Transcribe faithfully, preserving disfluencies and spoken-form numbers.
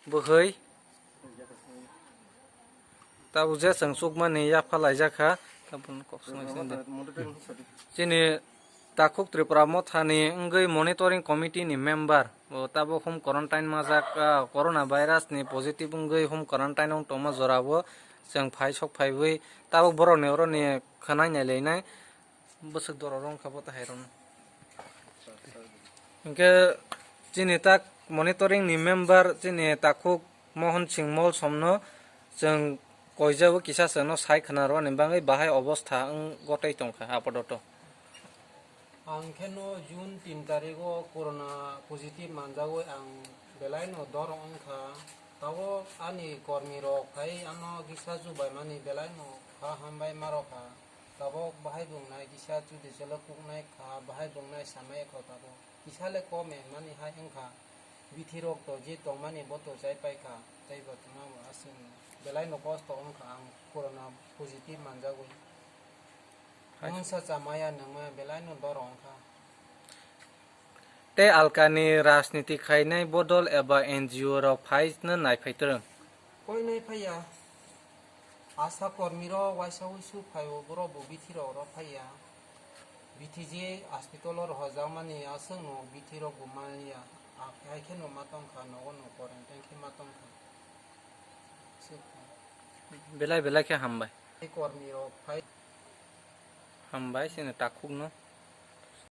Bwhwi tabuk je chwng chukmani yapha laijak kha, tabukno kok swngwi sindi. Chini takhuk Tripura mothani wngwi monitoring committee ni member bo tabuk home quarantine majak, ah, corona virus ni positive wngwi home quarantine wng tongma jorao chwng phai sok phaiwi tabuk borokni oroni khwnai nai lainai. Bwswk dorok wngkha bo tahai rwno. Hinkhe chini tak monitoring ni member chini takhuk Mohon Singh Molsomno chwng koijagwi kisa chwngno sai khna rwani bagwi bahai obostha wng gotwi tongkha apadoto. Ang kheno June tin tarigo corona positive manjagwi ang belaino dor wngkha. Tabuk ani kormirok phai ano kisa chubaimani belaino kha hambai ma rwkha. Tabuk bahai bwngnai kisa chudi cholo kuknai kha, bahai bwngnai samai kho tabuk. Kisa le kom e mani hai wngkha. Bithirok to je tongmani bo to chai pai kha, tei bo tongma bo aswk belai no kosto wngkha ang corona positive manjagwi. Hai. Mungsa chamaya nungmaya belai no dor wngkha. Tei alkani rajniti khainai bodol eba N G O rok phai no naiphai twrwng. Koi naiphaiya. Asha kormi rok waisa wuisu phaio, borok bo bithi rok oro phaiya. Bithi je hospital o rohorjakmani aswk no bithi rok bo manliya. Hai khe no ma tongkha, nogo no quarantine khe ma tongkha. Belai belai khe hambai. Tei kormi rok phai. Hambai chini takhuk no.